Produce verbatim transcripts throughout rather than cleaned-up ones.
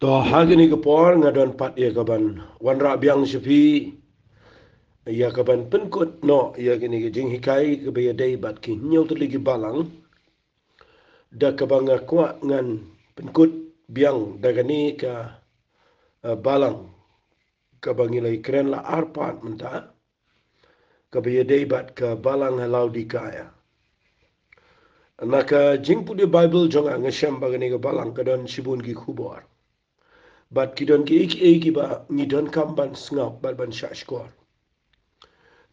To, ha kine ki por nga don pat ïa ka ban wanrah biang sha phi, ïa ka ban pynkut noh ïa kine ki jinghikai kaba ïadei bad ki hynñiew tylli ki balang. Da kaba nga kwah ngan pynkut biang da kane ka, eh, balang kaba ngi la kren la ar pat mynta, kaba ïadei bad ka balang ha Laodikaia. Na ka jingpule Baibl jong nga, nga shem ba kane ka balang ka don shibun ki khubor. Bad ki don kiei kiei kiba ngi donkam ban sngap bad ban shahshkor.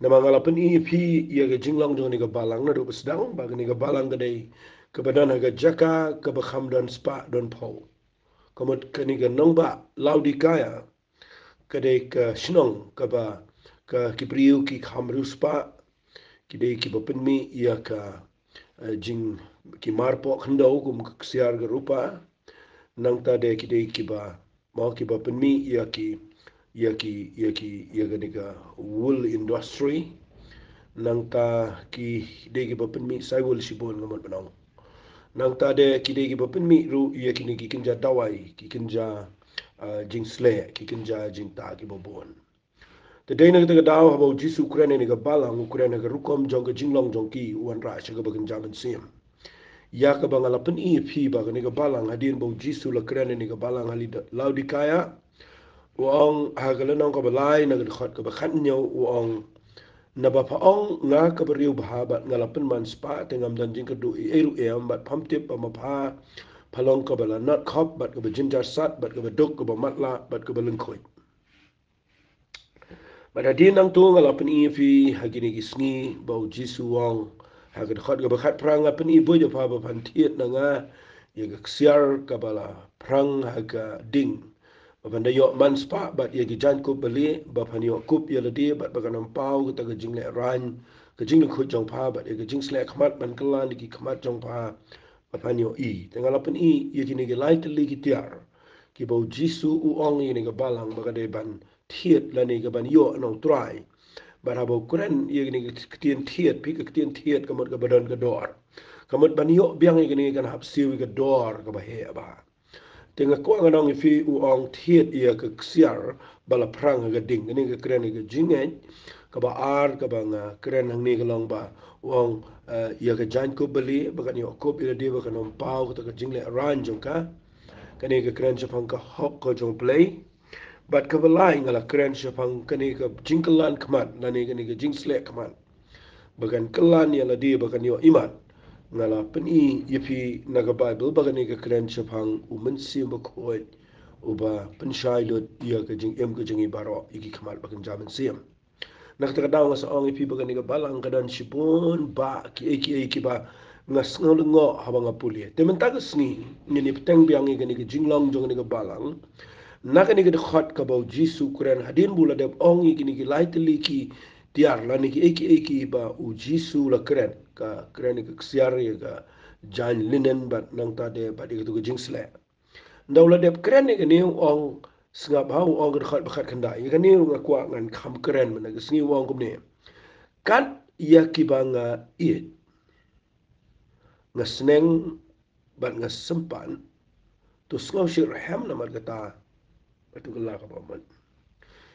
Namar nga la pyni ïa phi ïa ka jinglong jong kane ka balang naduh ba sdang, ba kane ka balang ka dei kaba don ha ka jaka kaba kham don spah don phew. Ka mut kane ka nongbah Laodikaia ka dei ka shnong kaba ka ki briew ki kham riewspah, ki dei kiba pynmih ïa ka, eh, jing ki marpoh khyndew kum ka ksiar ka rupa. Nangta de ki dei kiba, mo, kiba pynmih ïa ki, ïa ki, ïa ki, ïa kane ka wool industry. Nangta ki dei kiba pynmih saiwul shibun nga mut ban ong. Nangta de ki dei kiba pynmih ruh ïa kine ki kynja dawai, ki kynja, ah, jingsleh, ki kynja jingtah kiba bun. Te dei na kata ka daw haba u Jisu u kren ïa kane ka balang, u kren ha ka rukom jong ka jinglong jong ki, u wanrah sha kaba kynja mynsiem. Ïa kaba nga la pyni ïa phi ba kane ka balang hadien ba u Jisu u la kren ïa kane ka balang ha Laodikaia, u ong ha ka lynnong kaba lai na ka dkhot kaba khathynñiew, u ong, naba pha ong nga ka briew babha bad nga la pynman spah te ngam don jingkyrduh ei ei ruh em, bad pham tip ba ma pha pha long kaba la nat khop bad kaba jynjar sat bad kaba duk kaba matlah bad kaba lyngkhuid. Bad hadien nangta nga la pyni ïa phi ha kine ki sngi ba u Jisu u ong ha ka dkhot kaba khatphra, nga pyni buit ïa pha ba phan thied na nga ïa ka ksiar kaba la phrang ha ka ding, ba phan da ïoh man spah bad ïa ki jaiñkup balieh, ba phan ïoh kup ïa lade bad ba kan ym paw kata ka jingleh rain ka jinglyngkhuid jong pha bad ïa ka jingsleh khmat ban kylla ïa ki khmat jong pha ba phan ïohi. Te nga la pyni ïa kine ki lai tylli ki tiar kiba u Jisu u ong ïa kane ka balang ba ka dei ban thied lane ka ban ïoh na u Trai. Bad haba u kren ïa kane ka ktien thied, phi, ka ktien thied ka mut kaba don ka dor. Ka mut ban ïoh biang ïa kane kan hap siew ïa ka dor kaba heh bha. Te nga kwah ngan ong ïa phi, u ong thied ïa ka ksiar ba la phrang ha ka ding. Kane ka kren ïa ka jingngeit. Kaba ar kaba nga kren hangne ka long ba u ong, eh, ïa ka jaiñkup balieh ba kan ïoh kup ïa lade, ba kan ym paw kata ka jingleh rain jong ka. Kane ka kren shaphang ka hok ka jong U Blei. Bad kaba lai nga la kren shaphang kane ka jingkyllan khmat lane kane ka jingsleh khmat ba kan kyllan ïa lade ba kan ïoh imat. Nga la pyni ïa phi na ka Baibl ba kane ka kren shaphang U Mynsiem Bakhuid uba pynshai lut ïa ka jingim ka jong ngi baroh, ïa ki khmat ba kynja mynsiem. Na kata ka daw nga sa ong ïa phi ba kane ka balang ka don shibun bah kiei kiei kiba nga sngew lyngngoh haba nga pule. Te mynta ka sngi ngin ïa bteng biang ïa kane ka jinglong jong kane ka balang. Na kane ka dkhot kaba u Jisu u kren, hadien ba u la dep ong ïa kine ki lai tylli ki tiar lane kiei kiei kiba u Jisu u la kren, ka kren ïa ka ksiar, ïa ka jaiñ linen bad nangta de bad ïa katu ka jingsleh. Ynda u la dep kren ïa kane u ong, sngap ha, u ong ka dkhot ba khatkhyndai. Ïa kane ruh nga kwah ngan kham kren mynta ka sngi, u ong kumne. Kat ïa kiba nga ïeit, nga sneng bad nga sympat, to sngew shitrhem namar kata, katu ka la kaba mut.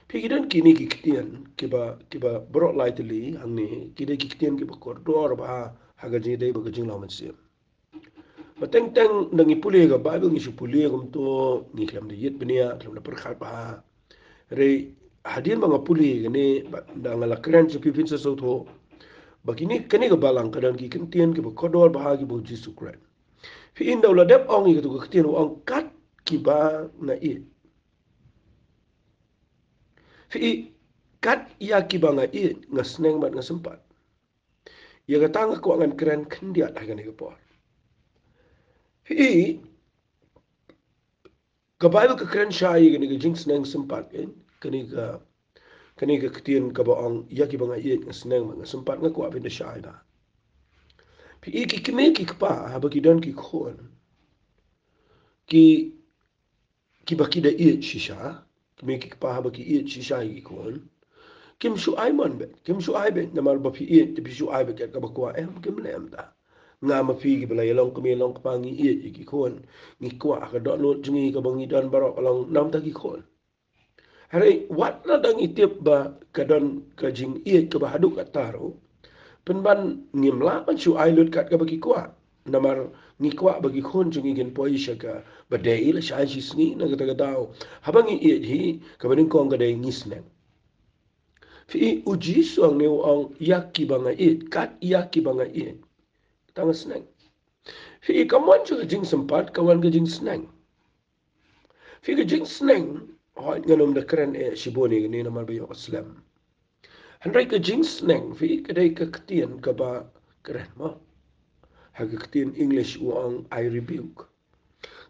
Phi, ki don kine ki ktien kiba, kiba baroh lai tylli hangne ki dei ki ktien kiba kordor bha ha ka jingïadei bad ka jinglong mynsiem. Ba teng teng da ngi pule ka Baibl ngi shu pule kumto, ngi khlem da ïit bniah, khlem da pyrkhat bha. Hynrei hadien ba nga pule kane, ba da nga la kren sha phi, phin sa sngewthuh ba kine, kane ka balang ka don ki ktien kiba kordor bha kiba u Jisu u kren. Phi, ynda u la dep ong ïa katu ka ktien, u ong kat kiba nga ïeit. Phi, kat ïa kiba nga ïeit, nga sneng bad nga sympat. Ïa kata nga kwah ngan kren khyndiat ha kane ka por. Phi, ka Baibl ka kren shai ïa kane ka jingsneng sympat, eh? Kane ka, kane ka ktien kaba ong ïa kiba nga ïeit nga sneng bad nga sympat, nga kwah phin da shai bha. Phi, ki kmie ki kpa haba ki don ki khun, ki, kiba ki da ïeit shisha, kmie ki kpa haba ki ïeit shisha ïa ki khun, kim shu ai mon beit, kim shu ai beit namar ba phi ïeit te phi shu ai beit kat kaba kwah, em, kim leh kumta. Nga ma phi kiba la ïalong kmie long kpa ngi ïeit ïa ki khun. Ngi kwah ka dohnud jong ngi kaba ngi don baroh ka long namar ki khun. Hynrei wat la dang ngi tip ba ka don ka jingïeit kaba haduh katta ruh, pynban ngim lah ban shu ai lut kat kaba ki kwah. Namar ngi kwah ba ki khun jong ngi kin poi sha kaba dei la shai shisngi. Na kata ka daw, haba ngi ïeit hi, kaba nyngkong ka dei ngi sneng. Phi i, u Jisu hangne u ong, ïa kiba nga ïeit, kat ïa kiba nga ïeit. Tang sneng. Phi i, ka mon sha ka jingsympat, ka wan ka jingsneng. Phi i, ka jingsneng, hooid ngan ym da kren eh shibun ïa kane namar ba ïoh slem. Hynrei ka jingsneng, phi i, ka dei ka ktien kaba kren mo. Ha ka ktien English u ong, "I rebuke."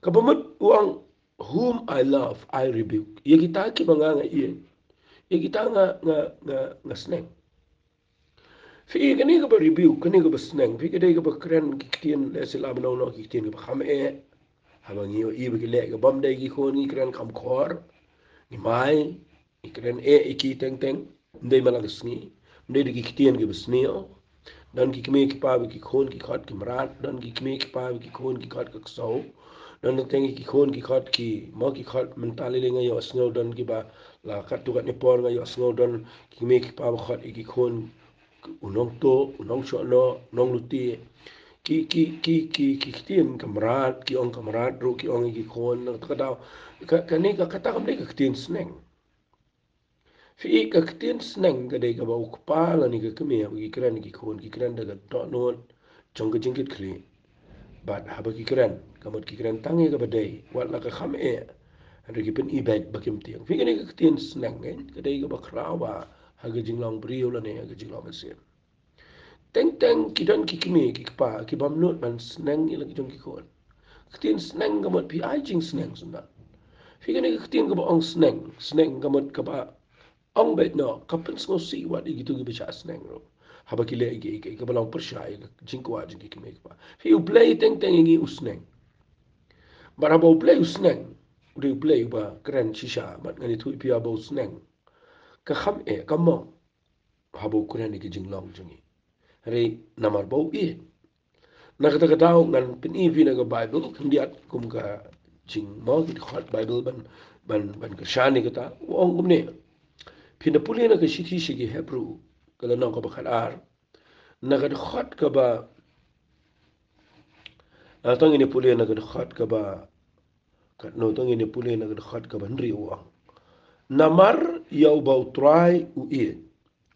Kaba mut u ong, "Whom I love, I rebuke." Ïa kita kiba nga nga ïeit, ïa kita nga, nga, nga, nga sneng. Phi i, kane kaba rebuke, kane kaba sneng, phi i, ka dei kaba kren ki ktien, lehse la ban ong noh ki ktien kaba kham eh. Haba ngi ïohi ba ki leh kaba ym dei ki khun, ngi kren kham khor, ngi mai, ngi kren eh ïa ki teng teng. Ym dei man la ka sngi, ym dei da ki ktien kiba sniew. Don ki kmie ki kpa ba ki khun ki khot ki mrad, don ki kmie ki kpa ba ki khun ki khot ka ksew. Don teng ki khun ki khot ki, mo, ki khot mynta lei lei nga ïohsngew don kiba la katto katne por nga ïohsngew don ki kmie ki kpa ba khot ïa ki khun u nongtuh, u nongshohnoh, u nongluti. Ki, ki, ki, ki, ki ktien ka mrad, ki ong ka mrad ruh, ki ong ïa ki khun, na kata ka daw. Ka, kane ka, kata kam dei ka ktien sneng. Phi i, ka ktien sneng ka dei kaba u kpa lane ka kmie ba ki kren ïa ki khun, ki kren da ka dohnud jong ka jingkitkhlieh. Bad haba ki kren, ka mut ki kren tang ïa kaba dei, wat la ka kham eh, hynrei ki pyni beit ba kim tieng. Phi i, kane ka ktien sneng, eh, ka dei kaba khraw bha ha ka jinglong briew lane ha ka jinglong mynsiem. Teng teng ki don ki kmie ki kpa ki bym nud ban sneng ïa la ki jong ki khun. Ka ktien sneng ka mut phi ai jingsneng shuh na. Phi i, kane ka ktien kaba ong sneng, sneng ka mut kaba ong beit noh, ka pynsngewsih wat ïa kito kiba shah sneng ruh. Haba ki leh ïa ki, ïa ki, kaba long pyrshah ïa ka jingkwah jong ki kmie ki kpa. Phi i, U Blei teng teng ïa ngi u sneng. Bad haba U Blei u sneng, u dei U Blei uba kren shisha, bad ngan ïathuh ïa phi haba u sneng, ka kham eh, ka mong haba u kren ïa ka jinglong jong ngi. Hynrei namar ba u ïeit. Na kata ka daw ngan pyni ïa phi na ka Baibl khyndiat kum ka jingmut ki dkhot Baibl ban, ban, ban kyrshan ïa kata. U ong kumne. Phin da pule na ka shithi sha ki Hebru, ka lynnong kaba khatar, na ka dkhot kaba, ah, tang ngin ïa pule na ka dkhot kaba, katno tang ngin ïa pule na ka dkhot kaba hynriew, u ong: Namar ïa uba U Trai u ïeit,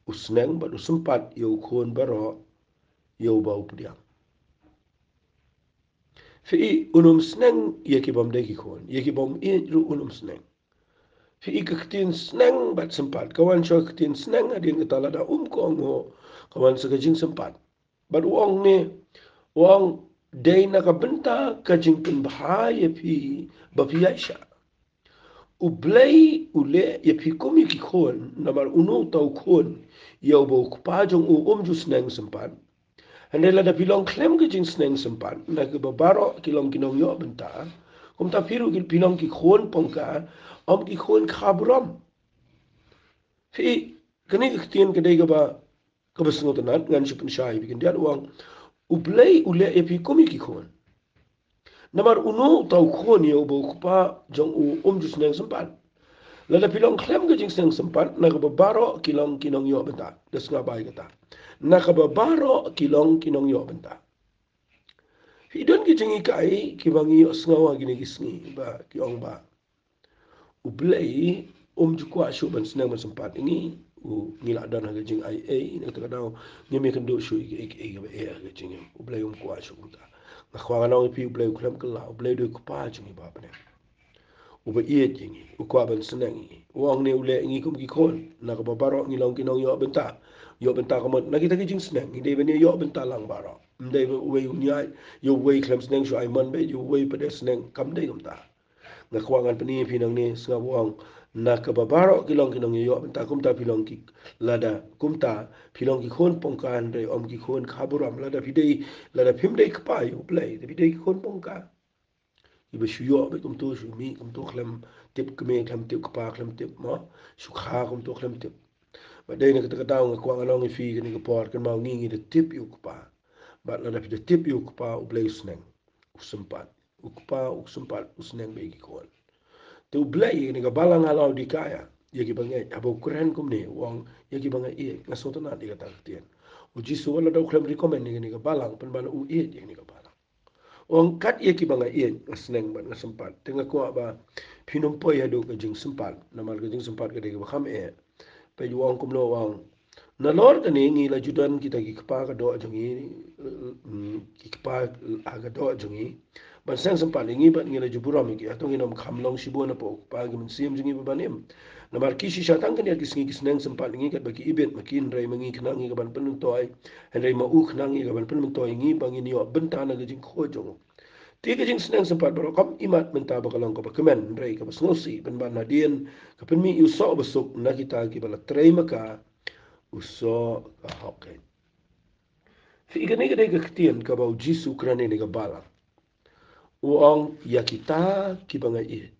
u sneng bad u sympat ïa u khun baroh ïa uba u pdiang. Phi i, un ym sneng ïa ki bym dei ki khun, ïa ki bym ïeit ruh un ym sneng. Phi i, ka ktien sneng bad sympat, ka wan sha ka ktien sneng hadien kata lada um ko ong ho, ka wan sa ka jingsympat. Bad u ong ne, u ong, dei na ka bynta ka jingpynbha ïa phi ba phi ïaid sha. U Blei u leh ïa phi kum ïa ki khun, namar uno uta u khun ïa uba u kpa jong u um ju sneng sympat. Hynrei lada phi long khlem ka jingsneng sympat, na kaba baroh ki long ki nongïoh bynta, kumta phi ruh phi long ki khun pongka, ym ki khun kha burom. Phi i, kane ka ktien ka dei kaba, kaba sngewtynnat, ngan shu pynshai ïa phi khyndiat, u ong: U Blei u leh ïa phi kum ïa ki khun. Namar uno uta u khun ïa uba u kpa jong u um ju sneng sympat. Lada phi long khlem ka jingsneng sympat, na kaba baroh ki long ki nongïoh bynta. Da sngap bha ïa kata. Na kaba baroh ki long ki nongïoh bynta. Phi i, don ki jinghikai kiba ngi ïohsngew ha kine ki sngi ba ki ong ba U Blei um ju kwah shuh ban sneng ban sympat ïa ngi. U, ngi la don ha ka jingaiei, na kata ka daw ngim ïakynduh shuh ïa kiei kiei kiba eh ha ka jingim. U Blei um kwah shuh kumta. Nga kwah ngan ong ïa phi, U Blei u khlem kylla, U Blei u dei u kpa jong ngi ba ha bneng. Uba ïeit ïa ngi, u kwah ban sneng ïa ngi. U ong ne u leh ïa ngi kum ki khun, na kaba baroh ngi long ki nongïoh bynta. Ïoh bynta ka mut na kita ki jingsneng, ngi dei ban ïa ïoh bynta lang baroh. Ym dei ba uwei un ïaid ïa uwei khlem sneng, shu ai mon beit ïa uwei pat de sneng, kam dei kumta. Nga kwah ngan pyni ïa phi nangne, sngap, u ong: Na kaba baroh ki long ki nongïoh bynta, kumta phi long ki, lada kumta phi long ki khun pongka, hynrei ym ki khun kha burom. Lada phi dei, lada phim dei kpa ïa U Blei, te phi dei ki khun pongka. Kiba shu ïoh beit kumto, shu mih kumto, khlem tip kmie, khlem tip kpa, khlem tip, mo, shu kha kumto, khlem tip. Bad dei na kata ka daw nga kwah ngan ong ïa phi kane ka por, kynmaw, ngi ngi da tip ïa u kpa. Bad lada phi da tip ïa u Kpa, U Blei u sneng, u sympat. U Kpa u sympat, u sneng bad ïa ki khun. Te U Blei ïa kane ka balang ha Laodikaia, ïa kiba ngeit, haba u kren kumne, u ong ïa kiba nga ïeit, nga sngewtynnat ïa kata ka ktien. U Jisu wat la da u khlem recommend ïa kane ka balang, pynban u ïeit ïa kane ka balang. U ong kat ïa kiba nga ïeit, nga sneng bad nga sympat. Te nga kwah ba phin ym poi haduh ka jingsympat, namar ka jingsympat ka dei kaba kham eh. Peit u ong kumno, u ong, nalor kane ngi la ju don kita ki kpa ha ka doh jong ngi, mm, ki kpa ha ka doh jong ngi ban seng sympat ïa ngi, bad ngi la ju burom ïa ki. Hato ngin ym kham long shibun hapoh u kpa ki mynsiem jong ngi ba ban im? Namar ki shisha tang khyndiat ki sngi ki sneng sympat ïa ngi katba ki ibit ma ki, hynrei ma ngi khnang ïa ka ban pynmyntoi, hynrei ma u khnang ïa ka ban pynmyntoi ïa ngi ba ngin ïoh bynta na ka jingkhuid jong u. Te ka jingsneng sympat baroh kam i mat mynta ba ka long kaba kmen, hynrei kaba sngewsih, pynban hadien ka pynmih ïa u soh ba suk na kita kiba la trei ma ka, u soh ka hok keiñ. Phi, kane ka dei ka ktien kaba u Jisu u kren ïa kane ka balang. U ong ïa kita kiba nga ïeit,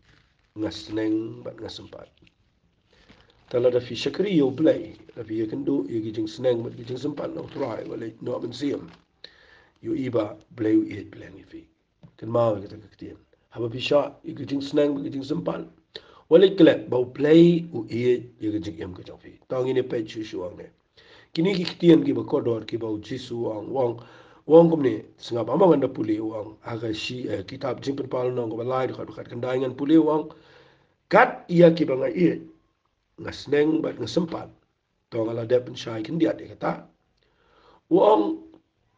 nga sneng bad nga sympat. Te lada phi shakri ïa U Blei, lada phi ïakynduh ïa ki jingsneng bad ki jingsympat na U Trai, wat leit noh mynsiem. Ïohi ba U Blei u ïeit biang ïa phi. Kynmaw ïa kata ka ktien. Haba phi shah ïa ka jingsneng bad ka jingsympat, wat leit klet ba U Blei u ïeit ïa ka jingim ka jong phi. To ngin ïa peit shuh shuh hangne. Kine ki ktien kiba kordor kiba u Jisu u ong, u ong, u ong kumne, sngap, ha ma ngan da pule, u ong ha ka shi, eh, kitab Jingpynpaw lynnong kaba lai, dkhot ba khatkhyndai, ngan pule, u ong, kat ïa kiba nga ïeit, nga sneng bad nga sympat. To nga la dep pynshai khyndiat ïa kata. U ong,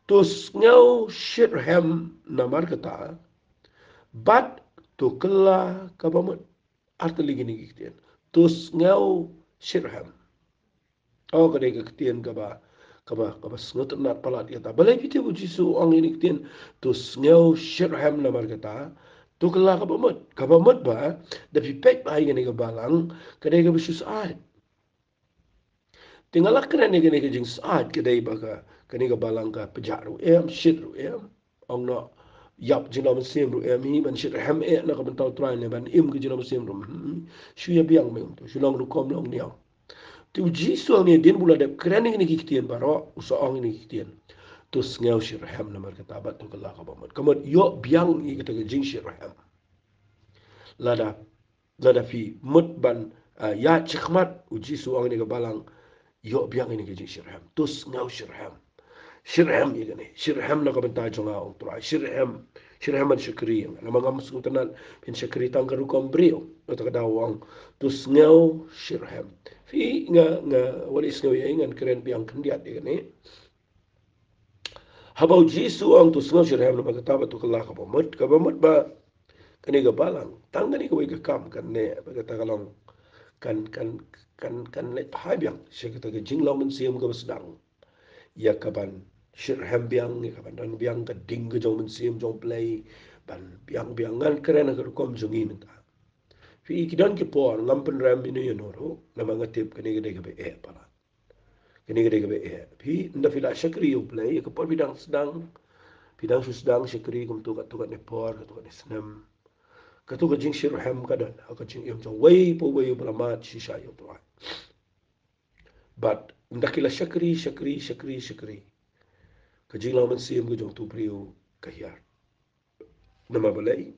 to sngew shitrhem namar kata, bad to kylla kaba mut. Ar tylli kine ki ktien. To sngew shitrhem. Oh, ka dei ka ktien kaba, kaba, kaba sngewtynnat palat ïa kata. Balei phi tip u Jisu u ong ïa kine ki ktien, to sngew shitrhem namar kata, to kylla kaba mut. Kaba mut ba, da phi peit ba ha kane ka balang, ka dei kaba shu syaid. Te nga la kren ïa kane ka jingsyaid, ka dei ba ka, kane ka balang ka pjah ruh em, shit ruh em. Ong noh, ïap jinglong mynsiem ruh em hi, ban shitrhem eh na ka bynta U Trai ne ban im ka jinglong mynsiem ruh em hi. Shu ïa biang meng to, shu long rukom long niam. Te u Jisu hangne hadien ba u la dep kren ïa kine ki ktien baroh, u sa ong ïa kine ki ktien, to sngew shitrhem namar kata bad to kylla kaba mut. Ka mut ïoh biang ïa kata ka jingshitrhem. Lada, lada phi mut ban, ah, ïaid shakhmat u Jisu u ong ïa kane ka balang, ïoh biang ïa kane ka jingshitrhem. To sngew shitrhem. Shitrhem ïa kane. Shitrhem na ka bynta jong nga, ong Trai. Shitrhem. Shitrhem ban shakri ïa nga. Namar ngam sngewtynnat phin shakri tang ka rukom briew. Kata ka daw u ong, to sngew shitrhem. Phi, nga, nga, wat sngew ïa, ngan kren biang khyndiat ïa kane. Haba u Jisu u ong to sngew shitrhem namar kata bad to kylla kaba mut, kaba mut ba kane ka balang, tang kane kawei ka kam kan neh, ba kata ka long, kan, kan, kan, kan leit phai biang sha kata ka jinglong mynsiem kaba sdang. Ïa ka ban shitrhem biang, ïa ka ban don biang ka ding ka jong mynsiem jong U Blei, ban biang biang, ngan kren ha ka rukom jong ngi mynta. Phi, ki don ki por ngam pynrem ïano ïano ruh, namar nga tip kane ka dei kaba eh palat. Kane ka dei kaba eh. Phi, ynda phi la shakri ïa U Blei, ïa ka por phi dang sdang, phi dang shu sdang shakri kumto katto katne por, katto katne snem, katto ka jingshitrhem ka don ha ka jingim jong uwei pa uwei uba la mad shisha ïa U Trai. Bad ynda ki la shakri, shakri, shakri, shakri, ka jinglong mynsiem ka jong uto u briew ka hiar. Namar balei?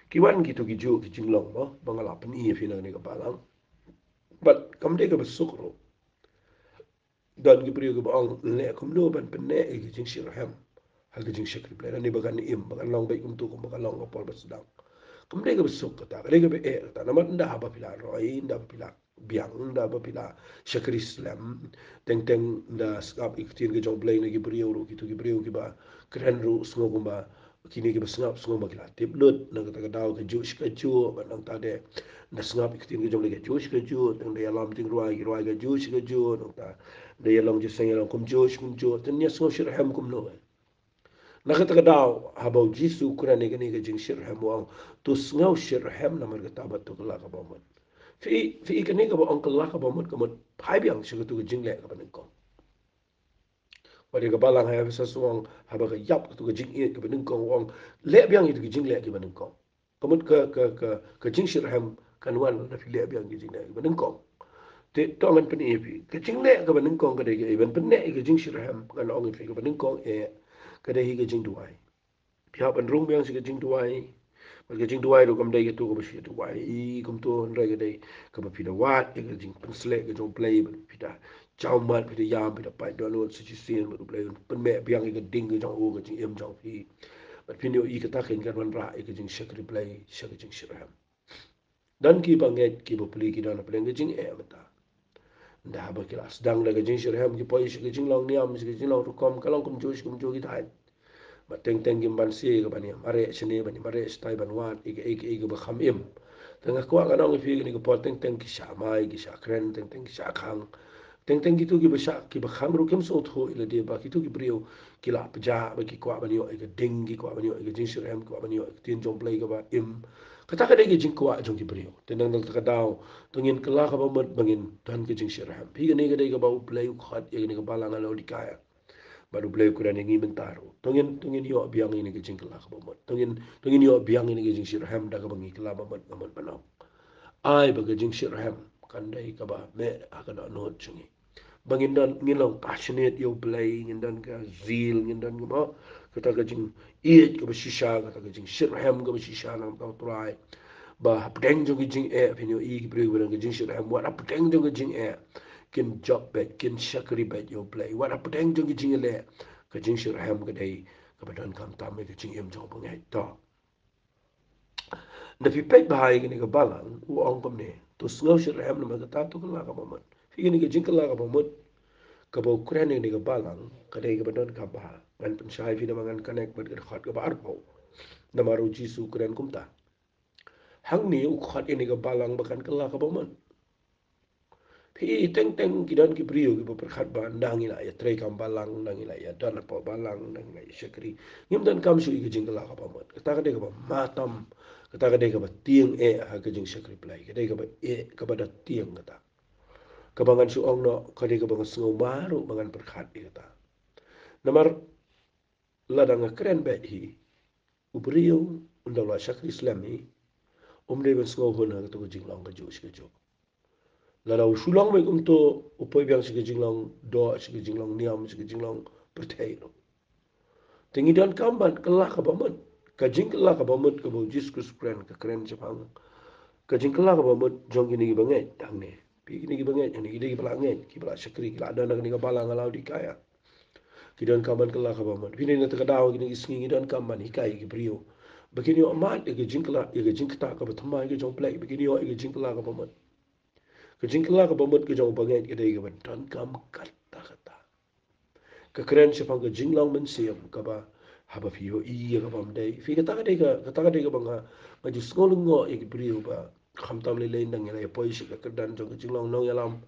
Ki wan kito kijuh ki jinglong mo, ba nga la pyni ïa phi na kane ka balang. Bad kam dei kaba suk ruh. Don ki briew kiba ong, leh kumno ban pynneh ïa ka jingshitrhem ha ka jingshakri Blei, lane ba kan im, ba kan long beit kumto kumba ka long ha ka por ba sdang. Kam dei kaba suk kata, ka dei kaba eh kata. Namar ynda haba phi la roi, ynda ba phi la biang, ynda ba phi la shakri slem, teng teng ynda sngap ïa ka ktien ka jong U Blei na ki briew ruh, kito ki briew kiba kren ruh sngew kumba, kine kiba sngap sngew ba ki la tip lut, na kata ka daw kajuh shi kajuh, bad nangta de ynda sngap ïa ka ktien ka jong U Blei kajuh shi kajuh, teng ynda ïalam jingrwai ki rwai kajuh shi kajuh, nangta ynda ïalong jingïaseng ïalong kumjuh shi kumjuh, te ïa sngew shitrhem kumno. Na kata ka daw, haba u Jisu u kren ïa kane ka jingshitrhem u ong, to sngew shitrhem namar kata bad to kylla kaba mut. Phi, phi, kane kaba ong kylla kaba mut, ka mut phai biang sha kato ka jingleh kaba nyngkong. Wat ïa ka balang ha Ephesus u ong, haba ka ïap kato ka jingïeit kaba nyngkong u ong, leh biang ïa kato ka jingleh kaba nyngkong. Ka mut ka, ka, ka, ka jingshitrhem kan wan lada phi leh biang ka jingleh kaba nyngkong. Te to ngan pyni ïa phi. Ka jingleh kaba nyngkong ka dei kaei, ban pynneh ïa ka jingshitrhem, ngan ong ïa phi kaba nyngkong eh, ka dei hi ka jingduwai. Phi hap ban rung biang sha ka jingduwai. Bad ka jingduwai ruh kam dei kato kaba shu duwai i kumto, hynrei ka dei kaba phi da wad ïa ka jingpynsleh ka jong U Blei, bad phi da jaw mat, phi da ïam, phi da pait dohnud sa shisien, bad U Blei un pynmeh biang ïa ka ding ka jong u, ka jingim jong phi. Bad phin ïohi kata kan wanrah ïa ka jingshakri Blei sha ka jingshitrhem. Don kiba ngeit, kiba pli, ki don hapdeng ka jingeh mynta. Ynda haba ki la sdang da ka jingshitrhem, ki poi sha ka jinglong niam, sha ka jinglong rukom, ka long kumjuh sha kumjuh ki thait. Bad teng teng kim banse ka ban ïa mareh shane, ban ïa mareh shatai, ban wad ïa kaei kaei kaba kham im. Te nga kwah ngan ong ïa phi kane ka por, teng teng ki shah mai, ki shah kren, teng teng ki shah khang. Teng teng kito kiba shah, kiba khang ruh kim sngewthuh ïa lade ba kito ki briew ki la pjah, ba ki kwah ban ïoh ïa ka ding, ki kwah ban ïoh ïa ka jingshitrhem, ki kwah ban ïoh ïa ka ktien jong U Blei kaba im. Kata ka dei ka jingkwah jong ki briew. Te na kata ka daw, to ngin kylla kaba mut ba ngin don ka jingshitrhem. Phi, kane ka dei kaba U Blei u khot ïa kane ka balang ha Laodikaia. Bad U Blei u kren ïa ngi mynta ruh. To ngin, to ngin ïoh biang ïa kane ka jingkylla kaba mut. To ngin, to ngin ïoh biang ïa kane ka jingshitrhem da kaba ngi kylla ba mut, ba mut ban ong. Ai ba ka jingshitrhem kan dei kaba meh ha ka dohnud jong ngi. Ba ngin don, ngin long passionate ïa U Blei, ngin don ka zeal, ngin don kaba, kata ka jingïeit kaba shisha, kata ka jingshitrhem kaba shisha na ka bynta U Trai. Ba hapdeng jong ka jingeh, phin ïohi ki briew ba don ka jingshitrhem, wat hapdeng jong ka jingeh kin jop beit, kin shakri beit ïa U Blei. Wat hapdeng jong ka jingeh, ka jingshitrhem ka dei kaba donkam tam ïa ka jingim jong u bangeit. To. Ynda phi peit bha ïa kane ka balang, u ong kumne, to sngew shitrhem namar kata, to kylla kaba mut. Phi, kane ka jingkylla kaba mut kaba u kren ïa kane ka balang, ka dei kaba donkam bha. Ngan pynshai phi namar ngan connect bad ka dkhot kaba arphew. Namar U Jisu u kren kumta. Hangne u khot ïa kane ka balang ba kan kylla kaba mut. Phi, teng teng ki don ki briew kiba pyrkhat ba ynda ngi la ïatrei kam balang, ynda ngi la ïadon hapoh balang, ynda ngi la ïashakri, ngim donkam shuh ïa ka jingkylla kaba mut. Kata ka dei kaba ma tam, kata ka dei kaba tieng eh ha ka jingshakri Blei, ka dei kaba eh, kaba da tieng kata. Kaba ngan shu ong noh, ka dei kaba nga sngew ma ruh ba ngan pyrkhat ïa kata. Namar lada nga kren beit hi, u briew ynda u la shakri slem hi, um dei ban sngew hun ha kato ka jinglong kajuh shi kajuh. Lada u shu long beit kumto, u poi biang sha ka jinglong doh, sha ka jinglong niam, sha ka jinglong pyrthei ruh. Te ngi donkam ban kylla kaba mut. Ka jingkylla kaba mut kaba U Jisu Khrist u kren, ka kren shaphang ka jingkylla kaba mut jong kine kiba ngeit hangne. Phi, kine kiba ngeit hangne, kine kiba la ngeit, kiba la shakri, ki la don ha kane ka balang ha Laodikaia. Ki donkam ban kylla kaba mut. Phi, na kata ka daw, kine ki sngi ngi donkam ban hikai ïa ki briew ba kin ïoh mad ïa ka jingkylla, ïa ka jingkata kaba thymmai ka jong U Blei, ba kin ïoh ïa ka jingkylla kaba mut. Ka jingkylla kaba mut ka jong u bangeit ka dei kaba donkam katta katta. Ka kren shaphang ka jinglong mynsiem kaba haba phi ïohi ïa ka bym dei. Phi, kata ka dei ka, kata ka dei kaba nga, nga ju sngew lyngngoh ïa ki briew ba khamtam lei lei ynda ngi la ïa poi sha ka kyrdan jong ka jinglong nongïalam.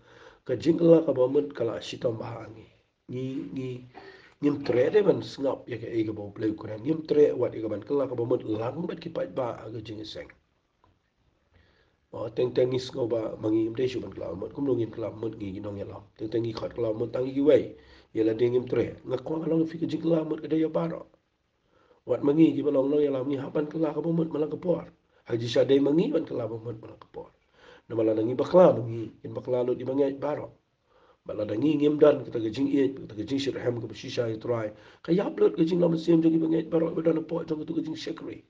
Ka jingkylla kaba mut ka la shitom bha ha ngi. Ngi, ngi, ngim treh de ban sngap ïa kaei kaba U Blei u kren. Ngim treh wat ïa ka ban kylla kaba mut lang bad ki paidbah ha ka jingïaseng. Oh, teng teng ngi sngew ba ma ngi ngim dei shuh ban kylla mut, kumno ngin kylla mut ngi ki nongïalam. Teng teng ngi khot kylla mut tang ïa kiwei, ïa lade ngim treh. Nga kwah ngan ong ïa phi, ka jingkylla mut ka dei ïa baroh. Wat ma ngi kiba long nongïalam ngi hap ban kylla kaba mut man la ka por. Ha jingshisha dei ma ngi ban kylla ba mut man la ka por. Namar lada ngi bakla ma ngi, kin bakla lut ïa bangeit baroh. Bad lada ngi ngim don kata ka jingïeit, kata ka jingshitrhem kaba shisha ïa U Trai, ka ïap lut ka jinglong mynsiem jong ki bangeit baroh ba don hapoh jong kata ka jingshakri.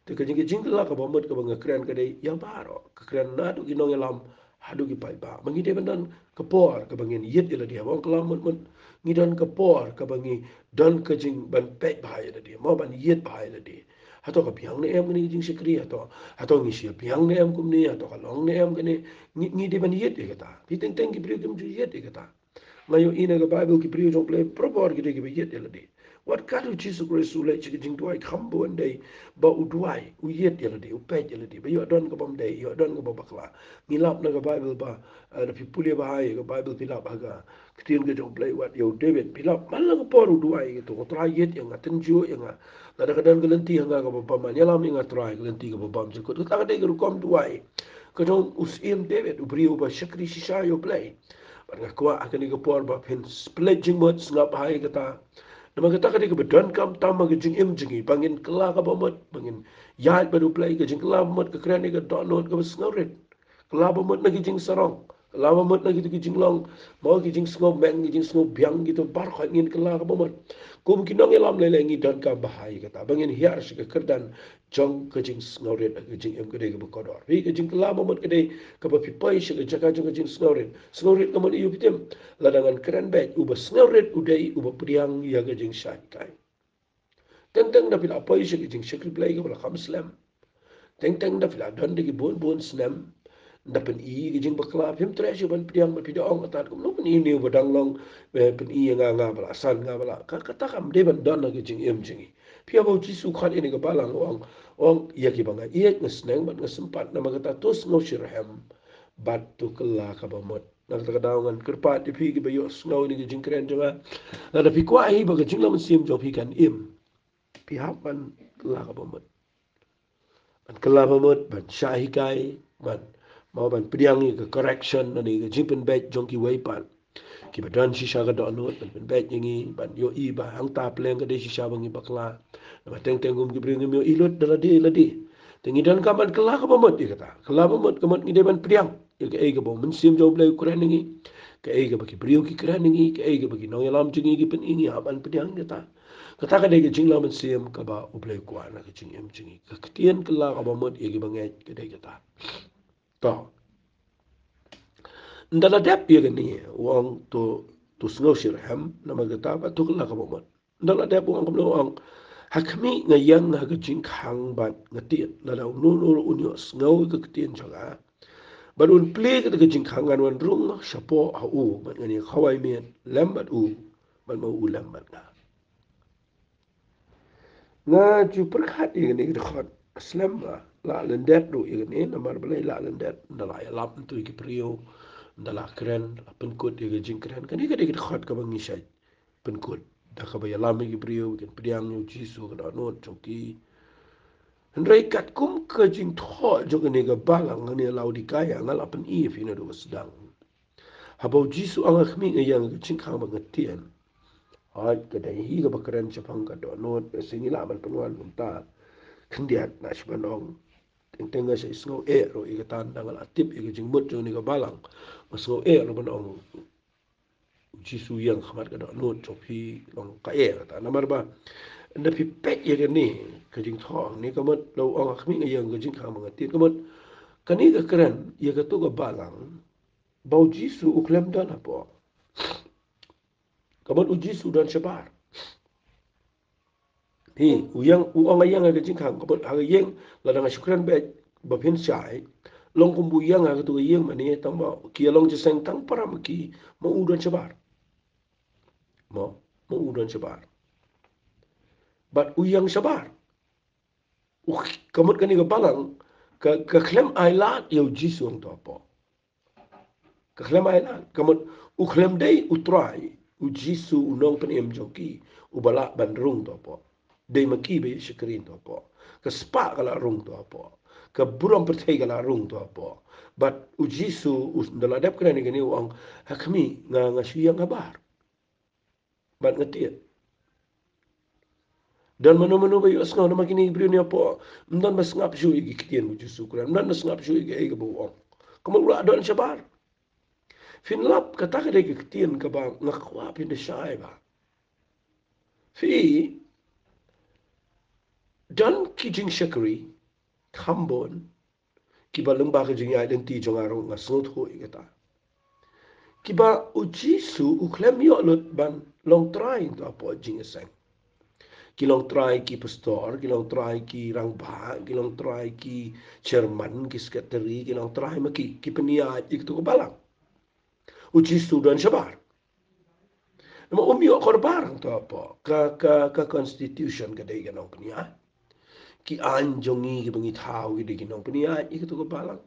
Te ka jing, ka jingkylla kaba mut kaba nga kren ka dei ïa baroh. Ka kren naduh ki nongïalam haduh ki paidbah. Ma ngi dei ban don ka por kaba ngin ïeit ïa lade. Haba ong kylla mut mut, ngi don ka por kaba ngi don ka jingban peit bha ïa lade, mo, ban ïeit bha ïa lade. Hato ka biang ne em kane ka jingshakri, hato, hato ngi shu biang ne em kumne, hato ka long ne em kane, ngi, ngi dei ban ïeit ïa kata. Phi, teng teng ki briew kim ju ïeit ïa kata. Nga ïohi na ka Baibl ki briew jong U Blei barabor ki dei kiba ïeit ïa lade. Wat kat U Jisu Khrist u leit sha ka jingduwai kham bun dei ba u duwai, u ïeit ïa lade, u peit ïa lade, ba ïoh don ka bym dei, ïoh don kaba bakla. Ngi lap na ka Baibl ba, eh, lada phi pule bha ïa ka Baibl phi lap ha ka ktien ka jong U Blei wat ïa u David, phi lap man la ka por u duwai ïa kata, ko Trai ïeit ïa nga, tynjuh ïa nga. Lada ka don ka lynti ha nga kaba bymman, ïalam ïa nga Trai, ka lynti kaba bymjukut. Kata ka dei ka rukom duwai ka jong u Syiem David, u briew uba shakri shisha ïa U Blei. Bad nga kwah ha kane ka por ba phin pynleit jingmut, sngap bha ïa kata. Namar kata ka dei kaba donkam tam ha ka jingim jong ngi, ba ngin kylla kaba mut, ba ngin ïaid bad U Blei. Ka jingkylla ba mut ka kren ïa ka dohnud kaba sngewrit. Kylla ba mut na ki jingsarong, kylla ba mut na kito ki jinglong, mo, ki jingsngewmeng, ki jingsngewbiang, kito baroh ngin kylla kaba mut. Kum ki nongïalam lei lei ngi donkam bha ïa kata ba ngin hiar sha ka kyrdan jong ka jingsngewrit ha ka jingim ka dei kaba kordor. Phi, ka jingkylla ba mut ka dei kaba phi poi sha ka jaka jong ka jingsngewrit. Sngewrit ka mut ïa u, phi tim. Lada ngan kren beit, uba sngewrit u dei uba pdiang ïa ka jingshai kai. Teng teng da phi la poi sha ka jingshakri Blei kaba la kham slem. Teng teng da phi la don da ki bun bun snem. Da pyni ka jingbakla, phim treh shuh ban pdiang, ban pdiang ong, ata kumno pyni ïa une uba dang long, eh, pyni ïa nga, nga ba la san, nga ba la. Ka, kata kam dei ban don ha ka jingim jong ngi. Phi, haba u Jisu u khot ïa kane ka balang u ong, u ong, ïa kiba nga ïeit nga sneng bad nga sympat, namar kata to sngewshitrhem bad to kylla kaba mut. Na kata ka daw ngan kyrpad ïa phi kiba ïohsngew ïa kane ka jingkren jong nga, lada phi kwah hi ba ka jinglong mynsiem jong phi kan im, phi hap ban kylla kaba mut. Ban kylla ba mut, ban shah hikai, ban, mo, ban pdiang ïa ka correction, lane ka jingpynbeit jong kiwei pat kiba don shisha ka dohnud, ban pynbeit ïa ngi, ban ïohi ba hangta pleng ka dei shisha ba ngi bakla. Namar teng teng kum ki briew ngim ïohi lut da lade lade. Te ngi donkam ban kylla kaba mut ïa kata. Kylla ba mut ka mut ngi dei ban pdiang ïa kaei kaba u Mynsiem jong U Blei u kren ïa ngi, kaei kaba ki briew ki kren ïa ngi, kaei kaba ki nongïalam jong ngi ki pyni, ngi hap ban pdiang ïa kata. Kata ka dei ka jinglong mynsiem kaba U Blei u kwah na ka jingim jong ngi. Ka ktien kylla kaba mut ïa kiba ngeit ka dei kata. To. Ynda la dep ïa kane, u ong to, to sngewshitrhem namar kata bad to kylla kaba mut. Ynda la dep, u ong kumno, u ong, ha khmih nga ïeng ha ka jingkhang bad nga tied. Lada uno uno ruh un ïohsngew ïa ka ktien jong nga bad un plie kata ka jingkhang, ngan wan rung shapoh ha u bad ngan ïakhawai miet lem bad u bad ma u lem bad nga. Nga ju pyrkhat ïa kane ka dkhot slem, ba la lyndet ruh ïa kane, namar balei la lyndet? Ynda la ïalap ïa ki briew, ynda la kren, la pynkut ïa ka jingkren. Kane ka dei ka dkhot kaba ngi shait pynkut da kaba ïalam ïa ki briew ba kin pdiang ïa U Jisu ha ka dohnud jong ki. Hynrei katkum ka jingthoh jong kane ka balang hangne ha Laodikaia, nga la pyni ïa phi naduh ba sdang. Haba U Jisu u ong ha khmih nga ïeng ha ka jingkhang bad nga tied, hooid, ka dei hi kaba kren shaphang ka dohnud, ka sngi lah ban pynwan kumta khyndiat, na shi ban ong, teng teng nga shait sngew eh ruh ïa kata, ynda nga la tip ïa ka jingmut jong kane ka balang, nga sngew eh ruh ban ong U Jisu u ïeng ha khmat ka dohnud jong phi long kaei kata. Namar ba ynda phi peit ïa kane ka jingthoh hangne, ka mut la u ong ha khmih nga ïeng ha ka jingkhang bad nga tied, ka mut kane ka kren ïa kato ka balang ba U Jisu u khlem don hapoh. Ka mut U Jisu u don shabar. Hi, u ïeng, u ong nga ïeng ha ka jingkhang, ka mut ha ka ïing, lada nga shu kren beit ba phin shai, long kumba u ïeng ha kato ka ïing mane, tang ba ki ïalong jingïaseng tang para ma ki, ma u don shabar. Mo, ma u don shabar. Bad u ïeng shabar. U, ka mut kane ka balang ka, ka khlem ailad ïa U Jisu hangto hapoh. Ka khlem ailad, ka mut u khlem dei U Trai, U Jisu, U Nongpynim jong ki, uba lah ban rung to hapoh. Dei ma ki ba ïashakri to hapoh. Ka spah ka la rung to hapoh. Ka burom pyrthei ka la rung to hapoh. Bad U Jisu, u, ynda la dep kren ïa kane, u ong, ha khmih nga, nga shu ïeng habar bad nga tied. Don mano mano ba ïohsngew, namar kine ki briew ne hapoh, ym don ba sngap shuh ïa ki ktien ba U Jisu u kren, ym don ba sngap shuh ïa kaei kaba u ong. Ka mut u la don shabar. Phin lap, kata ka dei ka ktien kaba nga kwah phin da shai bha. Phi, don ki jingshakri kham bun kiba lyngba ka jingïaid lynti jong nga ruh nga sngewthuh ïa kata, kiba U Jisu u khlem ïoh lut ban long Trai hangto hapoh jingïaseng. Ki long trai ki pastor, ki long trai ki rangbah, ki long trai ki chairman, ki sekretari, ki long trai ma ki, ki pynïaid ïa kato ka balang. U Jisu u don shabar. Namar um ïoh kyrpad hangto hapoh. Ka, ka, ka constitution ka dei ka nongpynïaid. Ki aiñ jong ngi kiba ngi thaw ki dei ki nongpynïaid ïa kato ka balang.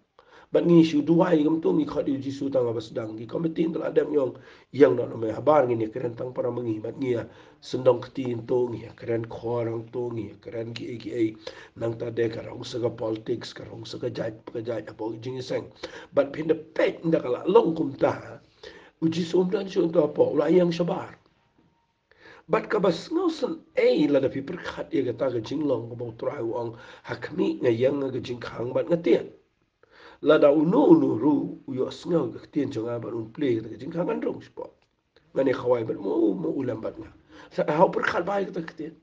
Bad ngi shu duwai kumto, ngi khot ïa U Jisu tang haba sdang. Ki komiti ynda la dep ngi ong, ïeng noh me, habar, ngin ïakren tang para ma ngi, bad ngi ïa sngewthuh kumto, ngi ïakren khor hangto, ngi ïakren kiei kiei. Nangta de ka rung sa ka politics, ka rung sa ka jait ka jait hapoh ka jingïaseng. Bad phin da peit ynda ka la long kumta, U Jisu um don shuh hangto hapoh, u la ïeng shabar. Bad kaba sngewsynei lada phi pyrkhat ïa kata ka jinglong kaba U Trai u ong, ha khmih nga ïeng ha ka jingkhang bad nga tied. Lada uno uno ruh u ïohsngew ïa ka ktien jong nga bad un plie ïa kata ka jingkhang, ngan rung shapoh. Ngan ïakhawai bad ma u, ma u lem bad nga. Sa ha u pyrkhat bha ïa kata ka ktien.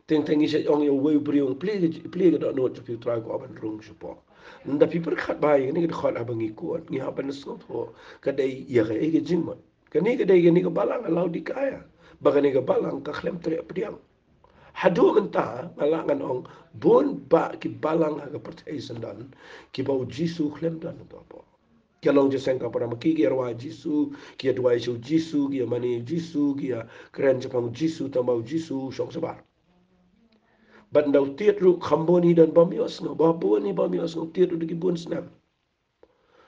Teng teng ngi sa ong ïa uwei u briew, plie ka, plie ka dohnud jong phi, u Trai kwah ban rung shapoh. Nda phi pyrkhat bha ïa kane ka dkhot haba ngi khot, ngi hap ban sngewthuh ka dei ïa kaei ka jingmut. Kane ka dei kane ka balang ha Laodikaia. Ba kane ka balang ka khlem treh pdiang. Haduh mynta nga lah ngan ong bun bah ki balang ha ka pyrthei syndon kiba u Jisu khlem don hapoh. Ki ïa long jingïaseng ka para ma ki, ki ïa rwai Jisu, ki ïa duwai sha u Jisu, ki ïa mane u Jisu, ki ïa kren shaphang u Jisu, tangba u Jisu u shong shabar. Bad nda u tied ruh kham bun hi don bym ïohsngew, ba bun hi bym ïohsngew, tied ruh da ki bun snem.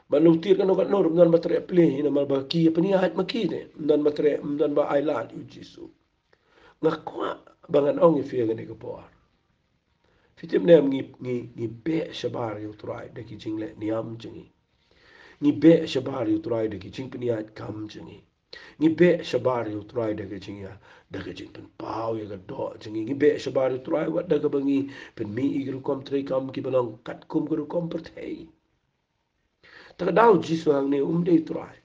Bad nda u tied kano kano ruh ym don ba treh plie hi namar ba ki ïa pynïaid ma ki te, ym don ba treh, ym don ba ailad ïa u Jisu. Nga kwah ba ngan ong ïa phi ha kane ka por. Phi tip ne em, ngi, ngi, ngi beh shabar ïa u Trai da ki jingleh niam jong ngi. Ngi beh shabar ïa u Trai da ki jingpynïaid kam jong ngi. Ngi beh shabar ïa u Trai da ka jingïa, da ka jingpynpaw ïa ka doh jong ngi. Ngi beh shabar ïa u Trai wat da kaba ngi pynmih ïa ki rukom treikam kiba long katkum ka rukom pyrthei. Te ka daw u Jisu hangne um dei u Trai.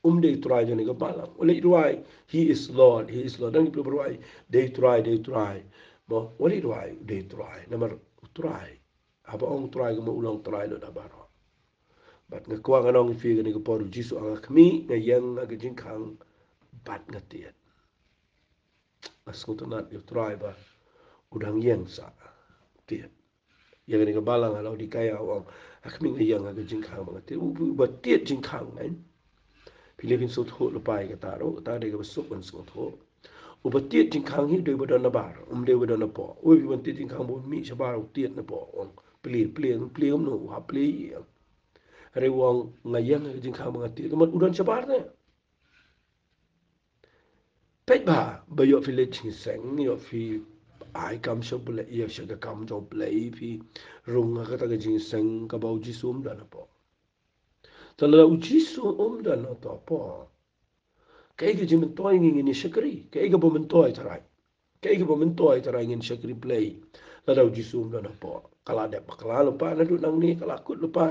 Um dei u Trai jong kane ka balang. U leit rwai, "He is Lord, he is Lord." Dang ïa phi ba rwai, "Dei u Trai, dei u Trai." Mo, u leit rwai, "Dei u Trai." Namar u Trai, haba ong u Trai kumno u long Trai lut ha baroh. Bad nga kwah ngan ong ïa phi kane ka por, u Jisu ong, "Nga khmih, nga ïeng ha ka jingkhang bad nga tied." Nga sngewtynnat ïa u Trai ba u dang ïeng sa tied. Ïa kane ka balang ha Laodikaia u ong, "Nga khmih, nga ïeng ha ka jingkhang bad nga tied." U, u, uba tied jingkhang, eh. Phi leh phin sngewthuh lypa ïa kata ruh, kata dei kaba suk ban sngewthuh. Uba tied jingkhang hi u dei uba don nabar, um dei uba don napoh. Uei, uba tied jingkhang ba un mih shabar u tied napoh, u ong, "Plie, plie, plie kumno, u hap plie ïa." Hynrei u ong, "Nga ïeng ha ka jingkhang ba nga tied." Ka mut u don shabar ne. Peit bha, ba ïoh phi leit jingïaseng, ïoh phi ai kam sha U Blei, ïa sha ka kam jong U Blei, phi rung ha kata ka jingïaseng kaba u Jisu um don hapoh. Te lada u Jisu um don hapoh, kaei ka jingmyntoi ngi ngin ïa shakri, kaei kaba myntoi tharai. Kaei kaba myntoi tharai ngin shakri Blei lada u Jisu um don hapoh. Ka la dep bakla lypa naduh nangne, ka la kut lypa.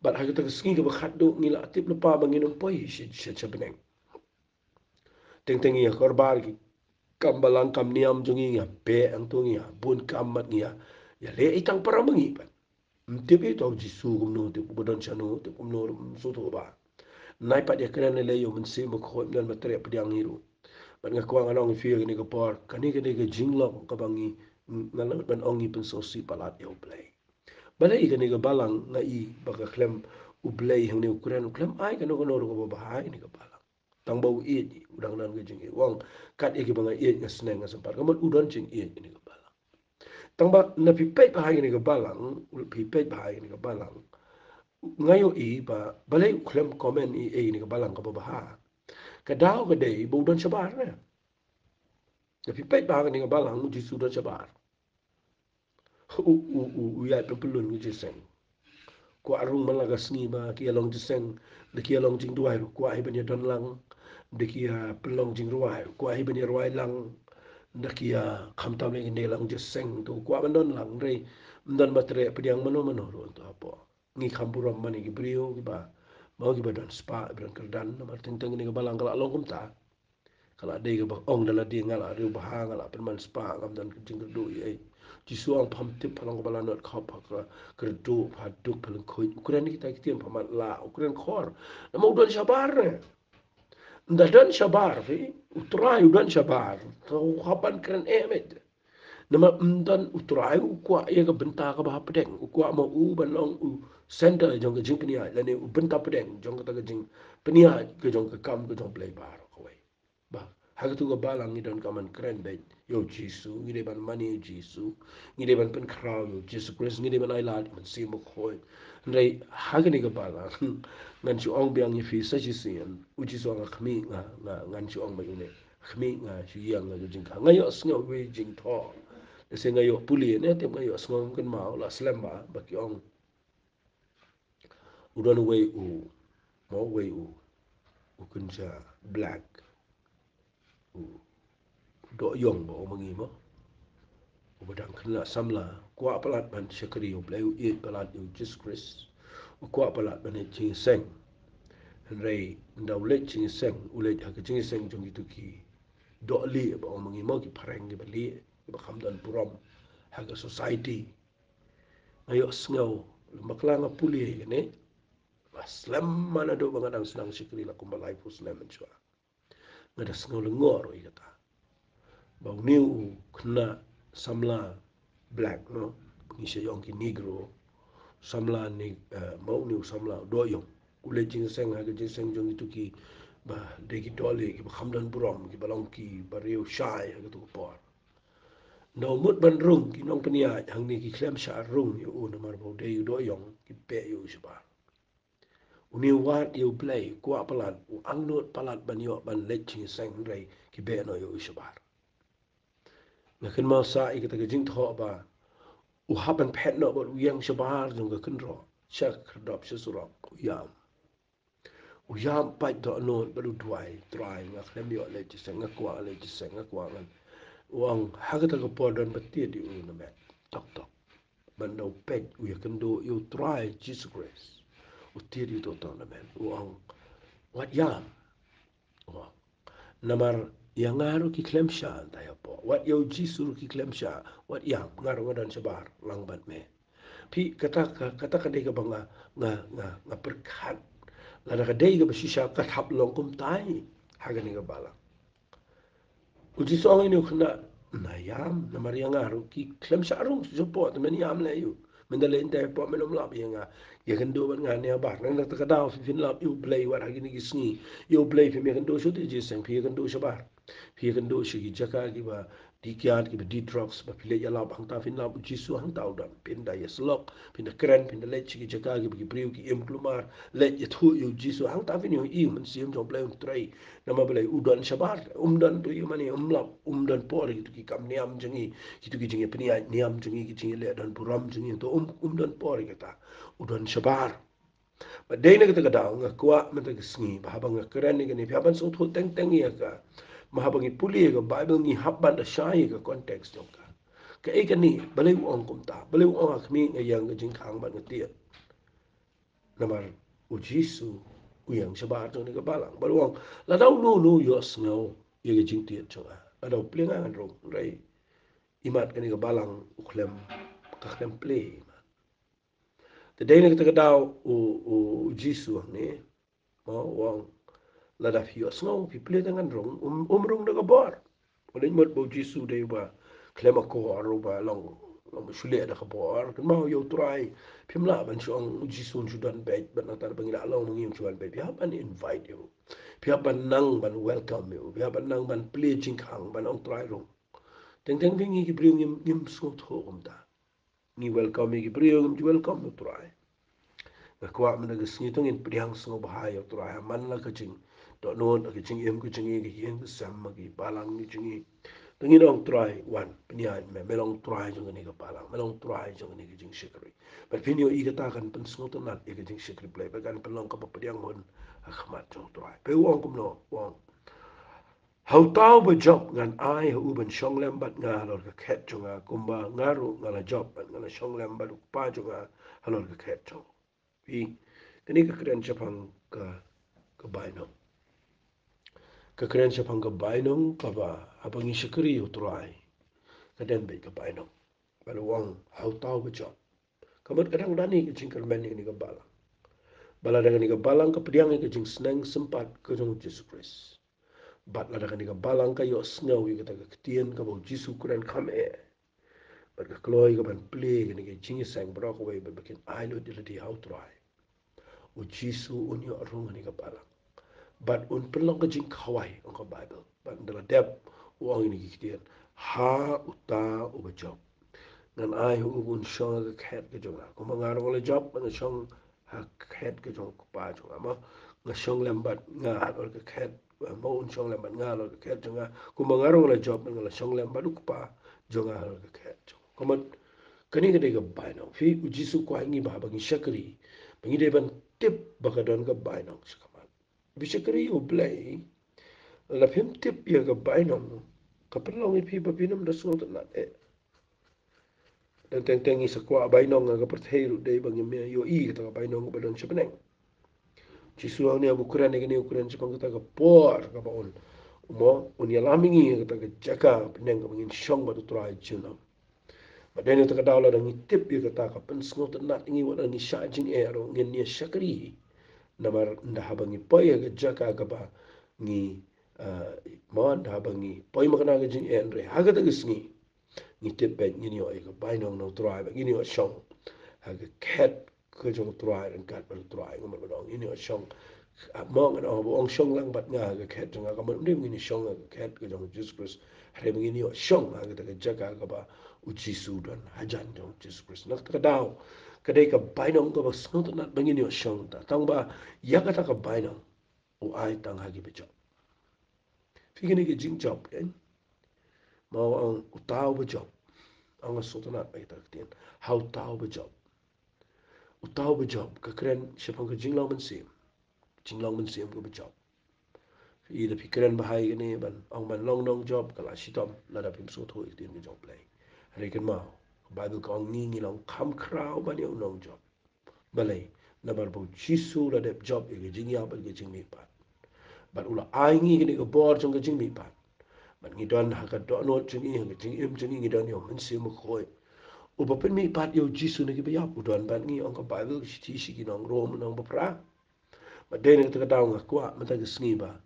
Bad ha kata ka sngi kaba khatduh ngi la tip lypa ba ngin ym poi sha, sha, sha bneng. Teng teng ngi ïa kyrpad ki kam balang kam niam jong ngi, ngi ïa beh hangto, ngi ïa bun kam bad ngi ïa, ïa leh ei tang para ma ngi bad. Ym tip ei to u Jisu kumno, tip uba don shano, tip kumno ruh ym sngewthuh ba. Nai pat ïa kren lei lei ïa u Mynsiem Bakhuid, ym don ba treh pdiang hi ruh. Bad nga kwah ngan ong ïa phi ha kane ka por, kane ka dei ka jinglong kaba ngi, nga lah ban ong ngi pynsngewsih palat ïa U Blei. Balei kane ka balang nga i ba ka khlem, U Blei hangne u kren, u khlem ai kano kano ruh kaba bha ïa kane ka balang. Tang ba u ïeit, u dang don ka jingïeit. U ong, kat ïa kiba nga ïeit nga sneng nga sympat. Ka mut u don jingïeit ïa kane ka balang. Tang ba na phi peit bha ïa kane ka balang, phi peit bha ïa kane ka balang. Nga ïohi ba, balei u khlem comment ïa, ïa kane ka balang kaba bha. Ka daw ka dei ba u don shabar ne. Na phi peit bha ïa kane ka balang, u Jisu u don shabar. U, u, u, u ïaid pynpylun ka jingïaseng. Kwah rung man la ka sngi ba ki ïa long jingïaseng, da ki ïa long jingduwai ruh kwah hi ban ïa don lang, da ki ïa pynlong jingrwai ruh kwah hi ban ïa rwai lang, da ki ïa khamtam leh ki dei lang jingïaseng, to kwah ban don lang, hynrei ym don ba treh pdiang mano mano ruh to hapoh. Ngi kham burom ban ïa ki briew kiba, mo kiba don spah, kiba don kyrdan, namar teng teng kane ka balang ka la long kumta. Ka la dei kaba ong da lade nga la riewbha, nga la pynman spah, ngam don ka jingkyrduh ei ei. Jisu ong pham tip, pha long kaba lanot khop, pha kyrduh, pha duk, pha lyngkhuid. U kren kita ki ktien, pha matlah, u kren khor. Namar u don shabar ne. Ynda don shabar phi, u Trai u don shabar. To u hap ban kren eh met. Namar ym don, u Trai u kwah ïa ka bynta kaba hapdeng, u kwah ma u ban long u center jong ka jingpynïaid, lane u bynta pdeng jong kata ka jingpynïaid ka jong ka kam ka jong U Blei baroh kawei. Ba ha katu ka balang ngi donkam ban kren beit ïa u Jisu, ngi dei ban mane ïa u Jisu, ngi dei ban pynkhraw ïa u Jisu Khrist, ngi dei ban ailad ïa u Mynsiem Bakhuid. Hynrei ha kane ka balang ngan shu ong biang ïa phi sa shisien, u Jisu nga khmih, nga, nga, ngan shu ong beit une. Khmih, nga shu ïeng ha ka jingkhang. Nga ïohsngew uwei u jingthoh. Lehse nga ïoh pule ne, tip nga ïohsngew, kynmaw la slem ba, ba ki ong. U don uwei u, mo uwei u, u kynja black. U doh ïong ba ong ma ngi mo. Uba dang khynnah samla, kwah palat ban shakri ïa U Blei, u ïeit palat ïa u Jisu Khrist. U kwah palat ban ïeit jingïaseng. Hynrei ynda u leit jingïaseng, u leit ha ka jingïaseng jong kito ki dohlieh, ba ong ma ngi mo, ki phareng kiba lieh, kiba kham don burom ha ka society. Nga ïohsngew, lymda nga pule ïa kane, ba slem ma naduh ba nga dang sdang shakri la kumba laiphew snem mynshuwa, nga da sngew lyngngoh ruh ïa kata, ba une u khynnah samla black, no, ngi shait ong ki negro, samla ni, eh, ma une u samla u dohïong, u leit jingïaseng ha ka jingïaseng jong kito kiba dei ki dohlieh, kiba kham don burom, kiba long kiba riew shai ha kato ka por. Ynda u mut ban rung, ki nongpynïaid hangne ki khlem shah rung ïa u namar ba u dei u dohïong, ki beh ïa u shabar. Une u wad ïa U Blei, kwah palat, u angnud palat ban ïoh ban leit jingïaseng, hynrei ki beh noh ïa u shabar. Nga kynmaw sa ïa kata ka jingthoh ba u hap ban phet noh bad u ïeng shabar jong ka kynroh sha khyrdop sha surok, u ïam. U ïam pat dohnud bad u duwai, Trai, nga khlem ïoh leit jingïaseng, nga kwah leit jingïaseng, nga kwah, ngan. U ong ha kata ka por don ba tied ïa u na met, tok tok. Ban da u peit, u ïakynduh ïa U Trai Jisu Khrist, u tied ïa u, tok tok na met, u ong, wat ïam. U ong, namar ïa nga ruh ki khlem shah, hangta hapoh. Wat ïa U Jisu ruh ki khlem shah, wat ïam, nga ruh nga don shabar lang bad me. Phi, kata ka, kata ka dei kaba nga, nga, nga, nga pyrkhat. Lada ka dei kaba shisha ka hap long kumta hi ha kane ka balang. U Jisu u ong ïa une u khynnah, na ïam, namar ïa nga ruh ki khlem shah rung shapoh, te men ïam leh ïa u. Mynta leh, hangta hapoh men ym lap ïa nga. Ïakynduh bad nga ne habar. Nangta ka daw phi, phin lap ïa U Blei wat ha kine ki sngi. Ïa U Blei phim ïakynduh shuh te jingïaseng, phi ïakynduh shabar. Phi ïakynduh sha ki jaka kiba dih kiad, kiba dih drugs, ba phi leit ïalap, hangta phin lap U Jisu, hangta u don. Phin da ïasyllok, phin da kren, phin da leit sha ki jaka kiba ki briew ki im kulmar, leit ïathuh ïa U Jisu, hangta phin ïohi U Mynsiem jong U Blei un trei. Namar balei? U don shabar, um don tu ïa mane, um lap, um don por ïa kito ki kam niam jong ngi, kito ki jingïapynïaid niam jong ngi, ki jingïaleh don burom jong ngi, to um, um don por ïa kata. U don shabar. Bad dei na kata ka daw nga kwah mynta ka sngi ba haba nga kren ïa kane, phi hap ban sngewthuh teng teng ïa ka. Ma haba ngi pule ïa ka Baibl ngi hap ban da shai ïa ka context jong ka. Kaei kane, balei u ong kumta, balei u ong ha khmih nga ïeng ka jingkhang bad nga tied. Namar U Jisu u ïeng shabar jong kane ka balang. Bad u ong, lada uno uno u ïohsngew ïa ka jingtied jong nga, lada u plie, nga ngan rung, hynrei imat kane ka balang u khlem, ka khlem plie imat. Te dei na kata ka daw u, u, U Jisu hangne, mo, u ong, lada phi ïohsngew, phi plie, te ngan rung, um, um rung da ka bor. U leit mut ba U Jisu dei uba khlem akor, uba long, long shu leh da ka bor. Kynmaw ïa U Trai, phim lah ban shu ong U Jisu un shu don beit, bad nangta ba ngi lah long ma ngi un shu wan beit. Phi hap ban invite ïa u. Phi hap ban nang ban welcome ïa u. Phi hap ban nang ban plie jingkhang, ban ong, Trai, rung. Teng teng phi, ngi ki briew ngim, ngim sngewthuh kumta. Ngi welcome ïa ki briew, ngim ju welcome ïa U Trai. Nga kwah mynta ka sngi to ngin pdiang sngewbha ïa U Trai ha man la ka jingdohnud, ka jingim ka jong ngi, ka ïing ka sem, ka balang ka jong ngi. To ngin ong, Trai, wan pynïaid me, me long Trai jong kane ka balang, me long Trai jong kane ka jingshakri. Bad phin ïohi kata kan pynsngewtynnat ïa ka jingshakri Blei, bad kan pynlong kaba pdiang hun ha khmat jong U Trai. Phi, u ong kumno, u ong, ha uta uba jop ngan ai ha u ban shong lem bad nga halor ka khet jong nga, kumba nga ruh nga la jop bad nga la shong lem bad U Kpa jong nga halor ka khet jong u. Phi, kane ka kren shaphang ka, ka bainong. Ka kren shaphang ka bainong kaba haba ngi shakri ïa U Trai, ka don beit ka bainong. Bad u ong ha uta uba jop. Ka mut ka dang don hi ka jingkyrmen ïa kane ka balang. Ba lada kane ka balang ka pdiang ïa ka jingsneng sympat ka jong U Jisu Khrist, bad lada kane ka balang ka ïohsngew ïa kata ka ktien kaba U Jisu u kren kham eh, bad ka kloi ka ban plie ïa kane ka jingïaseng baroh kawei, bad ba kin ai lut ïa lade ha U Trai, U Jisu un ïoh rung ha kane ka balang. Bad un pynlong ka jingkhawai, ong ka Baibl. Bad ynda la dep, u ong ïa kine ki ktien, ha uta uba jop ngan ai ha u ban shong ha ka khet ka jong nga, kumba nga ruh nga la jop bad nga shong ha ka khet ka jong U Kpa jong nga. Mo, nga shong lem bad nga halor ka khet, mo, un shong lem bad nga halor ka khet jong nga, kumba nga ruh nga la jop bad nga la shong lem bad U Kpa jong nga halor ka khet jong nga. Ka mut kane ka dei ka bainong. Phi, U Jisu u kwah ïa ngi ba haba ngi shakri, ba ngi dei ban tip ba ka don ka bainong shakhmat. Phi shakri ïa U Blei, la phim tip ïa ka bainong, ka pynlong ïa phi ba phin ym da sngewtynnat eh. Teng teng teng ngi sa kwah bainong ha ka pyrthei ruh, dei ba ngim ïohi kata ka bainong kaba don sha bneng. Jisu u ong, u kren ïa kane, u kren shaphang kata ka por kaba un, mo, un ïalam ïa ngi ha kata ka jaka bneng kaba ngin shong bad u Trai junom. Bad dei na kata ka daw lada ngi tip ïa kata ka pynsngewtynnat ïa ngi wat la ngi shah jingeh ruh ngin ïa shakri. Namar ynda haba ngi poi ha ka jaka kaba ngi, ah, mo, ynda haba ngi poi ma kane ka jingeh, hynrei ha kata ka sngi ngi tip ba ngin ïoh ïa ka bainong na u Trai, ba ngin ïoh shong ha ka khet ka jong u Trai, ryngkat bad u Trai. Nga mut ban ong ngin ïoh shong, ah, mo, ngan ong ba ong shong lang bad nga ha ka khet jong nga, ka mut ym dei ba ngin ïoh shong ha ka khet ka jong u Jisu Khrist, hynrei ba ngin ïoh shong ha kata ka jaka kaba u Jisu u don hajan jong u Jisu Khrist. Na kata ka daw ka dei ka bainong kaba sngewtynnat ba ngin ïoh shong, tang ba ïa kata ka bainong u ai tang ha kiba jop. Phi, kine ki jingjop, eh? Mo, ong uta uba jop. Ong, nga sngewtynnat ba ïa kata ka ktien, ha uta uba jop. Uta uba jop ka kren shaphang ka jinglong mynsiem. Jinglong mynsiem kaba jop. Phi, lada phi kren bha ïa kane ban ong ban long nongjop, ka la shitom lada phim sngewthuh ïa ka ktien ka jong u Blei. Hynrei kynmaw, ka Baibl ka ong ngi, ngi long kham khraw ban ïa u nongjop. Balei? Namar ba u Jisu u la dep jop ïa ka jingïap bad ka jingmihpat. Bad u la ai ngi kane ka bor jong ka jingmihpat. Bad ngi don ha ka dohnud jong ngi, ha ka jingim jong ngi, ngi don ïa u Mynsiem Bakhuid uba pynmihpat ïa u Jisu na kiba ïap. U don bad ngi, ong ka Baibl, shithi sha ki nong Rom, lynnong ba phra. Bad dei na kata ka daw nga kwah mynta ka sngi ba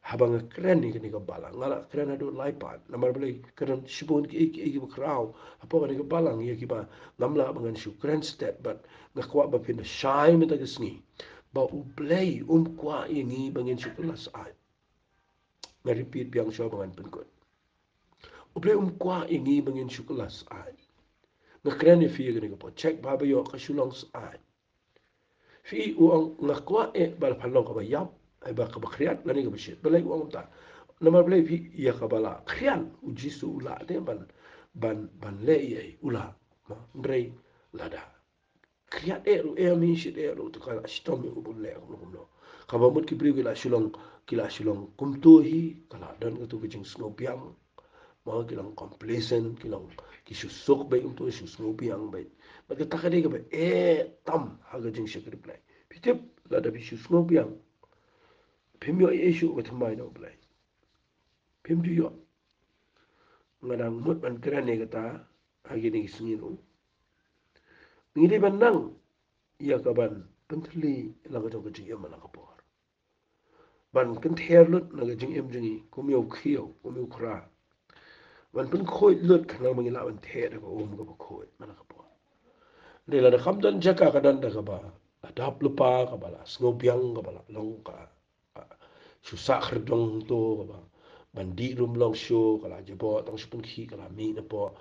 haba nga kren ïa kane ka balang, nga la kren haduh lai pat. Namar balei? Ka don shibun kiei kiei kiba khraw hapoh kane ka balang ïa kiba ngam lah ba ngan shu kren stet, bad nga kwah ba phin da shai mynta ka sngi ba u Blei um kwah ïa ngi ba ngin shu kylla syaid. Nga repeat biang shuwa ba ngan pynkut. U Blei um kwah ïa ngi ba ngin shu kylla syaid. Nga kren ïa phi ïa kane ka por, check ba ba ïoh ka shu long syaid. Phi, u ong nga kwah eh ba la phan long kaba ïap, eh, ba kaba khriat lane kaba shit. Balei u ong kumta? Namar balei phi? Ïa kaba la khriat u Jisu u lah te ban, ban, ban leh ei ei, u lah. Ma, hynrei lada khriat eh ruh, eh, mi shit eh ruh, te ka la shitom ïa u ban leh kumno kumno. Kaba mut ki briew ki la shu long, ki la shu long kumto hi, ka la don kato ka jingsngewbiang. Ma, ki long complacent, ki long, ki shu suk beit, kumto shu sngewbiang beit. Bad kata ka dei kaba eh tam ha ka jingshakri Blei. Phi tip, lada phi shu sngewbiang, phim ïoh ei ei shuh ka thymmai na u Blei. Phim ju ïoh. Nga dang mut ban kren ïa kata ha kine ki sngi ruh. Ngi dei ban nang ïa ka ban pynthylli la ka jong ka jingim man la ka por. Ban kynther lut na ka jingim jong ngi kum ïa u khiew, kum ïa u khra. Ban pynkhuid lut khnang ba ngin lah ban theh da ka um kaba khuid man la ka por. Hynrei lada kam don jaka, ka don da kaba la dap lypa, kaba la sngewbiang, kaba la long ka, ah, shu sah khyrdong to, kaba ban dih rum long shuh, ka la jaboh tang shu pynkhih, ka la mih napoh.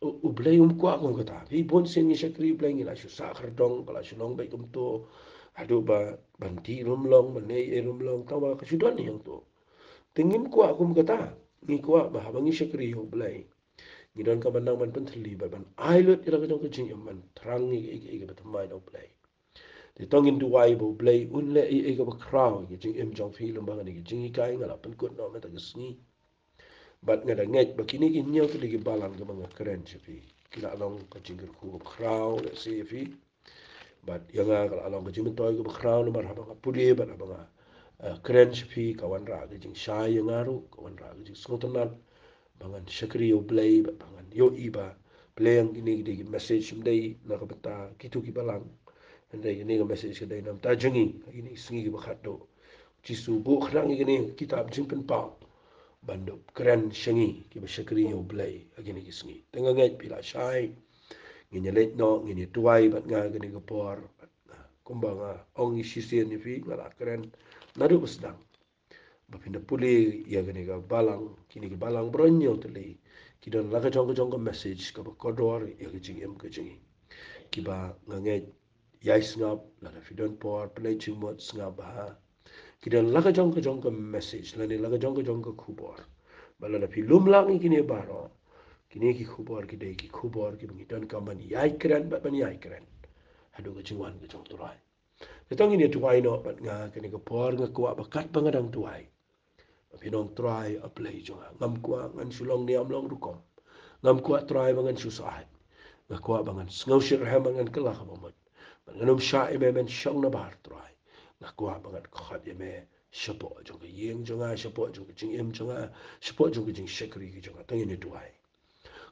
U, u Blei um kwah kum kata. Phi, bun sien ngi shakri Blei ngi la shu sah khyrdong, ka la shu long beit kumto. Haduh ba ban dih rum long, ban leh ei ei rum long, tang ba ka shu don hi hangto. Te ngim kwah kum kata. Ngi kwah ba haba ngi shakri ïa u Blei, ngi donkam ban nang ban pynthylli bad ban ai lut ïa la ka jong ka jingim ban thrang ïa kiei kiei kiba thymmai na u Blei. Te to ngin duwai ba u Blei un leh ei ei kaba khraw ïa ka jingim jong phi lyngba kane ka jinghikai nga la pynkut noh mynta ka sngi. Bad nga da ngeit ba kine ki hynñiew tylli ki balang kiba nga kren sha phi, ki la long ka jingkyrkhu kaba khraw lehse ïa phi. Bad ïa nga ka la long ka jingmyntoi kaba khraw namar haba nga pule bad haba nga, eh, kren sha phi, ka wanrah ka jingshai ïa nga ruh, ka wanrah ka jingsngewtynnat ba ngan shakri ïa u Blei bad ba ngan ïohi ba pyrshang kine ki dei ki message ym dei na ka bynta kito ki balang. Hynrei kane ka message ka dei na ka bynta jong ngi ha kine ki sngi kiba khatduh. Jisu buh khnang ïa kane ka kitab Jingpynpaw ban da kren sha ngi kiba shakri ïa u Blei ha kine ki sngi. Te nga ngeit phi la shai. Ngin ïa leit noh, ngin ïa duwai bad nga ha kane ka por. Kumba nga ong shisien ïa phi, nga la kren naduh ba sdang ba phin da pule ïa kane ka balang, kine ki balang baroh hynñiew tylli ki don la ka jong ka jong ka message kaba kordor ïa ka jingim ka jong ngi. Kiba nga ngeit ïai sngap, lada phi don por pynleit jingmut sngap bha. Ki don la ka jong ka jong ka message lane la ka jong ka jong ka khubor. Bad lada phi lum lang ïa kine baroh, kine ki khubor ki dei ki khubor kiba ngi donkam ban ïai kren bad ban ïai kren haduh ka jingwan ka jong u Trai. Te to ngin ïa duwai noh bad nga ha kane ka por, nga kwah ba katba nga dang duwai, ba phin ong, Trai, A Blei jong nga, ngam kwah ngan shu long niam long rukom. Ngam kwah, Trai, ba ngan shu syaid. Nga kwah ba ngan sngewsih rhem, ba ngan kylla kaba mut. Ba ngan ym shah ïa me ban shong na bar, Trai. Nga kwah ba ngan khot ïa me shapoh jong ka ïing jong nga, shapoh jong ka jingim jong nga, shapoh jong ka jingshakri ka jong nga. To ngin ïa duwai.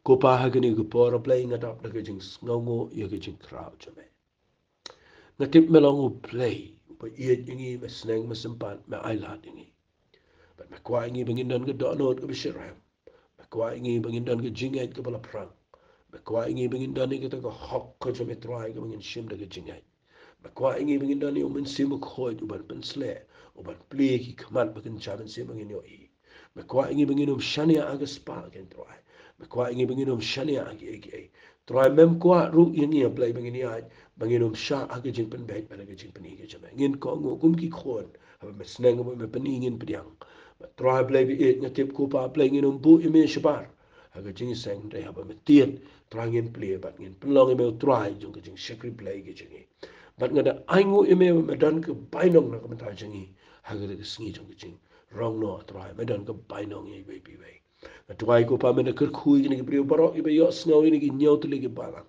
Ko Pa, ha kane ka por, A Blei, nga dap da ka jingsngewnguh ïa ka jingkhraw jong me. Nga tip me long U Blei uba ïeit ïa ngi, me sneng, me sympat, me ailad ïa ngi. Bad me kwah ïa ngi ba ngin don ka dohnud kaba shitrhem. Me kwah ïa ngi ba ngin don ka jingngeit kaba la phrang. Me kwah ïa ngi ba ngin don ïa kata ka hok ka jong me, Trai, kaba ngin shim da ka jingngeit. Me kwah ïa ngi ba ngin don ïa U Mynsiem Bakhuid uban pynshlur, uban plie ki khmat ba kynja mynsiem ba ngin ïohi. Me kwah ïa ngi ba ngin ym shaniah ha ka spah, ko Trai. Me kwah ïa ngi ba ngin ym shaniah ha kiei kiei. Trai, mem kwah ruh ïa ngi, A Blei, ba ngin ïaid, ba ngin ym shah ha ka jingpynbeit bad ha ka jingpyni ka jong me. Ngin kohnguh kum ki khun, haba me sneng, haba me pyni, ngin pdiang. Bad Trai Blei ba ïeit, nga tip, ko Pa, Blei, ngin ym buh ïa me shabar ha ka jingïaseng, hynrei haba me tied, Trai, ngin plie bad ngin pynlong ïa me U Trai jong ka jingshakri Blei ka jong ngi. Bad nga da ainguh ïa me ba me don ka bainong na ka bynta jong ngi ha kata ka sngi jong ka jingrong noh, Trai, me don ka bainong ïa iwei pa iwei. Nga duwai, ko Pa, men da kyrkhu ïa kine ki briew baroh kiba ïohsngew ïa kine ki hynñiew tylli ki balang,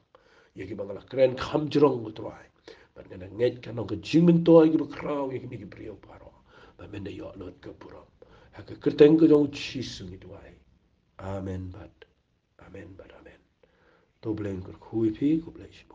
ïa kiba nga la kren kham jrong, ko Trai. Bad nga da ngeit kan long ka jingmyntoi kaba khraw ïa kine ki briew baroh, bad men da ïoh lut ka burom. Ha ka kyrteng ka jong U Jisu ngi duwai. Amen bad amen bad amen. To Blei un kyrkhu ïa phi, khublei shibun.